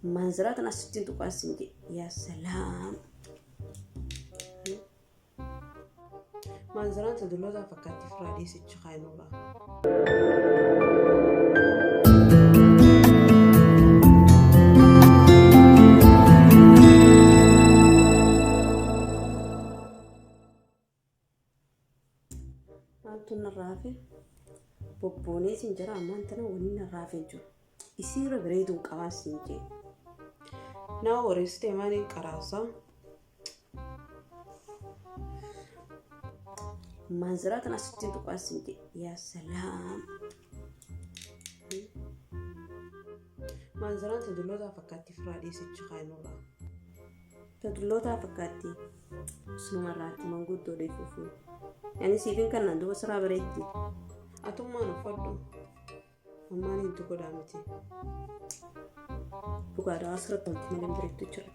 Manziraa tan asittiin tuqaa sin jedhe. Yaa salaam. Manzaraan ta dullootaa fakkaatti firaa dhiisichi kaayinurraa. Maaltu narraa hafe? Bobboonee sin jira ammaan tana wanni narraa hafe hin jiru. Isiirra bareeduun qabaa sin jee. Nama wareessitee maaliin qaraasaa? Manziraa tan asitti tuqaa sin jee. Yaa salaam. Manzaraan ta dullootaa fakkaatti firaa dhiisichi kaayinurraa. Ta dullootaa fakkaatti. Sunumarraatti manguddoo dheefuufu. Ani siifin kanaan duuba siraa bareetti. Atummaan uffadhu. Ammaan hin godhaa miti. Dhugaadhaa asirratti wanti malee bareedu jira.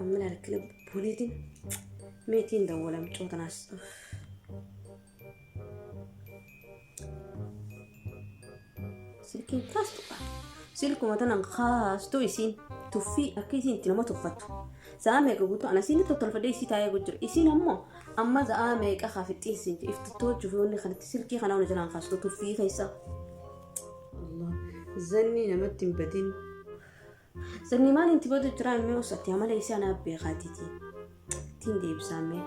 Amma laala bobboneetiin meetiin dawwalamcoo tanaas. Silkiin kaastu silkuma tanan kaastu isiin tuffii akka isiin itti nama tuffattu. Sa'a meeqa guutuu ana isiin tottolfadhee isii taa'ee jira. Isiin ammoo amma sa'a meeqa kaafixxii isiin iftuttoo hojii wanni kanatti silkii kana hunda jalaan kaastu tuffii keessa. Allah. Zanni namatti hin badin. Zanni maal inti badu jira mee osatti amala isii anaa beekaatiiti. Ittiin deebisaa mee.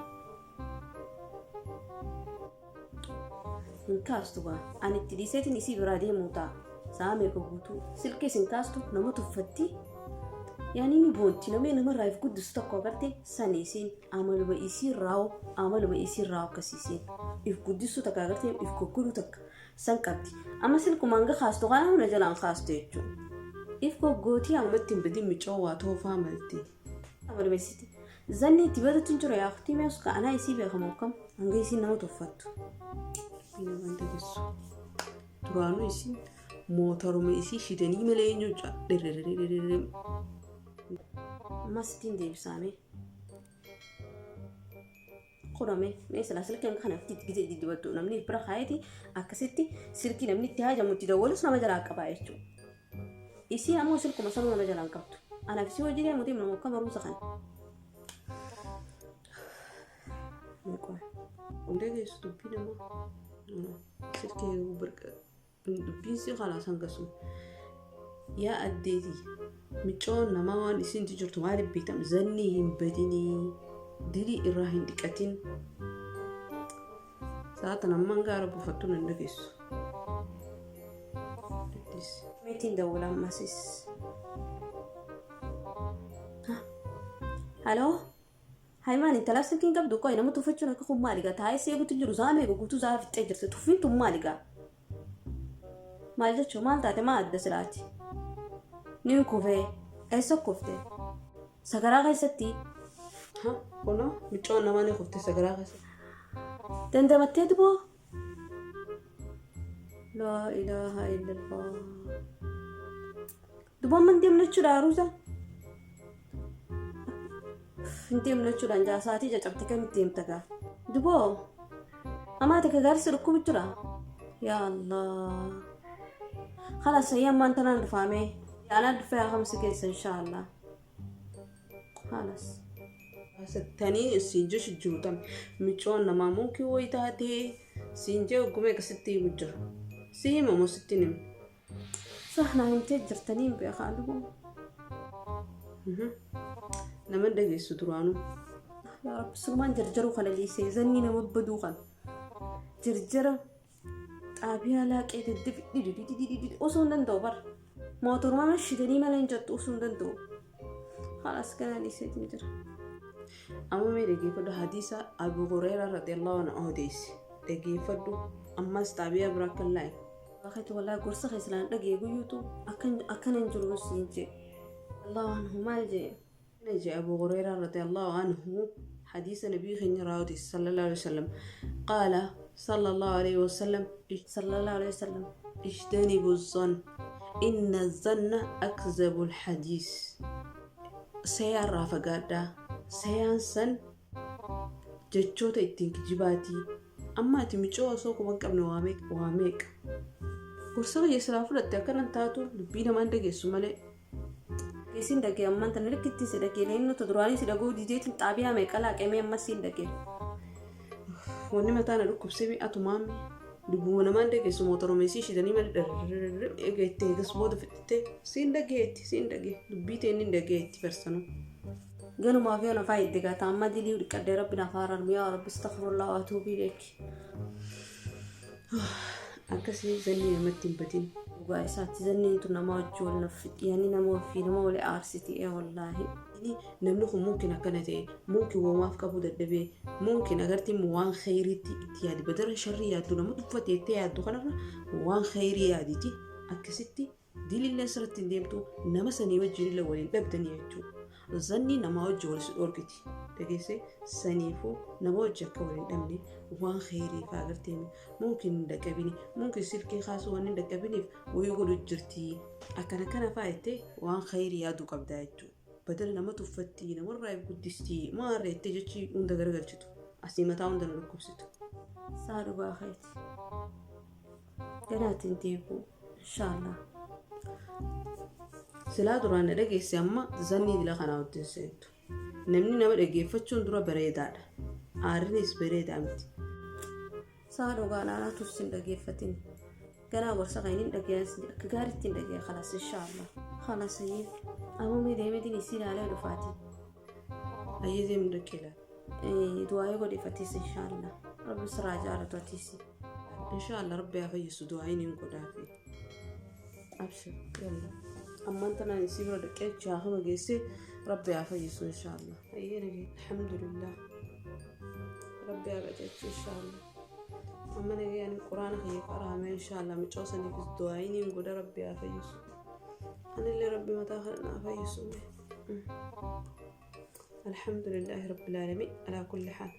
Hin kaastu baa. Ani itti dhiiseetiin isii biraa deemuu ta'a. Sa'a meeqa guutuu silkii isin kaastu nama tuffatti. Yaani ni boonti namni namarraa if guddisu tokko agarte sani isiin amaluma isii raawo amaluma isii raawo akkasiisiin if guddisuu takka agarte if goggoduu takka san qabdi. Amma silkuma hanga kaastu kana hunda jalaan kaastu jechuudha. If goggootii amma Namatti hin badin micoo waa toofaa malti. amaluma isiiti. Zanni itti badutti hin jiru yaa aktii meessu ka anaa isii beekamu akkam hanga isiin nama tuffattu. Nama dhageessu. Duraanuu isiin mootoruma isii shidanii malee eenyu dhirrrrrrrrr. Ammas ittiin deebisaame. Qodhame mee silaa silkii hanga kanaaf gisee diddibattu namni bira kaayeti akkasitti silkii namni itti haajamu itti dawwalus nama jalaa qabaa jechuudha. Isiin ammoo silkuma sanuu nama jalaan qabdu. Anaaf isii hojii deemu deemu nama akka barumsa kana. Hundee geessu dubbii namaa. Silkii barqa dubbiin si kalaas hangasu. Yaa addeeti micoon namaa waan isiin jirtu maaliif beektam zanni hin badinii dilii irraa hin dhiqatin. Saatan ammaan gaara buufattu nan dhageessu. Meetiin dawwala ammasis. Haloo? Hayimaan intalaa silkiin qabdu qoy nama tuffachuun akka kun maali gaa taa'ee seegutu jiru za'a meeqa guutuu za'a fixxee jirti tuffiin tun maali gaa? Maal jechuun maal taate maa adda silaati? Niin kufee eessa kufte? Sagaraa keessatti Ha kunoo micoon namaa ni kufte sagaraa keessa. dandamattee duboo? Laa ilaaha illallah. Duboon man deemna jechuudha aruusa? Hin deemna jechuudha njaa sa'aatii caccabte kamitti deemta gaa? Duboo amaa takka gaarsi dhukkubu jira? Yaa Allah. Khalas sayii ammaan tanaan dhufaame. Anaa dhufee hakamsi keessa inshaallah. Khalas. Settanii siin jechu jiru micoon namaa munkii wayi taatee siin jee oggumee akkasitti himu jira. Si hima moo sitti himu? Sahnaa himtee jirtanii hin beekaa duboo. Nama dhageessu duraanuu. Yaa Rabbi sumaan jarjaruu kana dhiisee zanni nama baduu kana. Jarjara xaabiyaa laaqee daddabi dhidhidhidhidhidhi osoo hin danda'u bara. Mootoruma shidanii malee hin jettu osoo hin danda'u. Halas kana dhiiseetiin jira. Amma mee dhaggeeffadhu hadiisa Abu Hureyraa radiyallahu anhu odeesse. Dhaggeeffadhu ammas xaabiyaa biraa kan laayi. Waaqeetu walaa gorsa keessaan dhagee guyyuutu akkana hin jiru siin jee. Allahu anhu maal jee? نجي أبو هريرة رضي الله عنه حديث نبي خير راودي صلى الله عليه وسلم قال صلى الله عليه وسلم صلى الله عليه وسلم اجتنبوا الظن إن الظن أكذب الحديث سيان رافقادا سيان سن jechoota ittiin kijibaatii amma ati micoo osoo quban qabne waa meeqa gorsa kiyya silaa fudhatte akkanan taatu dubbii namaan dhageessu malee. Isin dhagee ammaan tana likkitti si dhagee leennu duraanii si dhaguu dideetiin xaabiyaa meeqa laaqamee ammas siin dhagee. Wanni mataa na dhukkubsee atumaami. Dubbuma namaan dhageessu mootoromeesii shidanii malee eegattee eegas booda fixattee siin dhageetti, siin dhagee dubbii ta'e inni dhageetti barsanuu. Ganumaa fi ona faayidde gaata amma dilii dhiqadhee rabbi naaf haararmu yaa rabbi astaghfirullah wa atuubu ilayk. Akkasii zannii namatti hin badin. Dhugaa isaatti zanniin tun nama wajji wal naffixi yani nama ofii nama wali aarsiti ee wallaahi. Namni kun mumkin akkana ta'e, mumkin woomaaf qabuu dadhabee, mumkin agartii immoo waan kheyriitti itti yaadi, badara sharrii yaaddu nama tuffateettee yaaddu kanarra waan kheyrii yaaditi, akkasitti dilillee sirratti hin deemtu, nama sanii wajjin illee waliin dhabdanii jechuudha. Zanni nama wajji wal si dhorkiti dhageesse, saniifuu nama wajji akka waliin dhabne waan kheyrii faa agartee mumkin hin dhaqqabini, mumkin silkii kaasuu waan hin dhaqqabiniif wayii godhu jirti, akkana kana faa jettee waan kheyrii yaaduu qabdaa jechuudha. Badala nama tuffatti, namarraa guddistii maarra jettee jechi hunda garagalchitu asii mataa hunda na dhukkubsitu. Saa dhugaa keeti. Ganaatiin deebi'u inshaallah. Silaa duraan na dhageesse amma zannii dila kanaa wajjin seentu. Namni nama dhageeffachuun dura bareedaadha. Aarinis bareedaa miti. Saa dhugaa naanaa tursin dhageeffatin. Ganaa gorsa kan inni dhageessi akka gaariitti hin dhagee khalas inshaallah. Khalas ayyee. Amma mee deemeetiin isii ilaalee dhufaati. Ayyee, deemu dhaqee ilaala. Du'aayii godhifatis inshaallah. Rabbi siraa jaalatu atiisi. Inshaallah rabbi haa fayyisu, du'aayin hin godhaafi. Abshir, yalla. Ammaan tanaan isii bira dhaqee jaahama geessee rabbi haa fayyisu inshaallah. Ayyee nagee alhamdulillah. Rabbi haa qajeelchu inshaallah. Amma nagee ani quraana kiyya qaraame inshaallah, micoo saniifis du'aayin hin godha, rabbi haa fayyisu. Anillee rabbi mataa kana naa fayyisu. الحمد لله رب العالمين على كل حال.